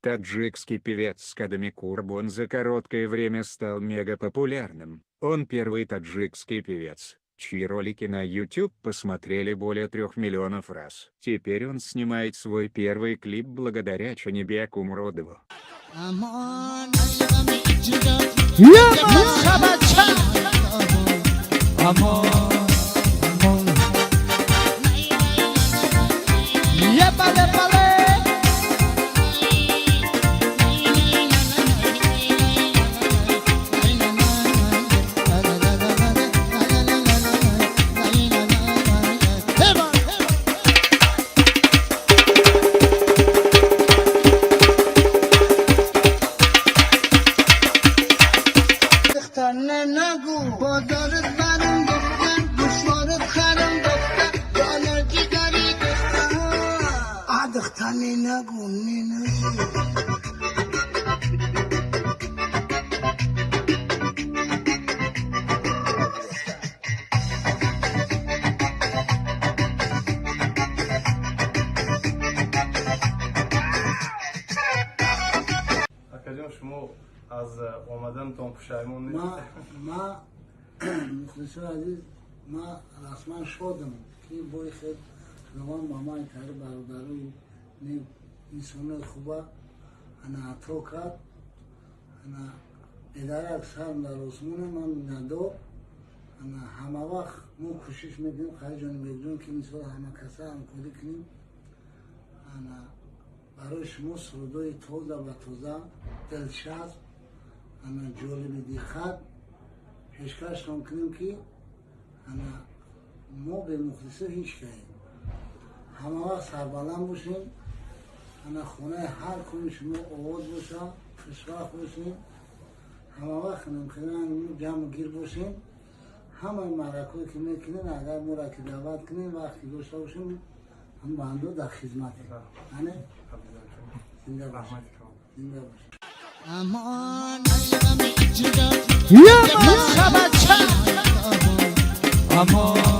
Таджикский певец Кадами Курбон за короткое время стал мегапопулярным. Он первый таджикский певец, чьи ролики на YouTube посмотрели более 3 миллионов раз. Теперь он снимает свой первый клип благодаря Чанибеку Муродову. Yeah, бача, амон, амон. Епале, пале. بازارت برم دختر، گوشوارت خرم دختر، جان جگری دختر. آ دختر، نگو نه نگو. Акаҷон, шумо аз омаданатон пушаймон нест? Ма, мухлисои азиз, ма расман шодам, ки бои хел Худованд ба ман кард бародарои инсонои хуба ана ато кард. Ана бедарак сарм дар осмона, ман миннатдор. Ана ҳама вақт мо кӯшиш мекунем, Хайҷони Бекҷон, ки мисол ҳама каса ҳамкорӣ кунем. Ана барои шумо сурудои тоза ба тоза, дилчасп, ана ҷолиби диққат пешкаштон кунем, ки ана мо бемухлисо ҳеҷ каем. Ҳама вақт сарбаланд бошем. Ана хонаи ҳар куни шумо обод боша, хушбахт бошем. Ҳама вақт ҷамъу гир бошем. Ҳамаи маъракое ки мекунем, агар моро ки даъват кунем, вақт ки дошта бошем, ҳам бандо дар хизматем. Ане зинда бошем, зинда бошем. Yeah, бача, амон.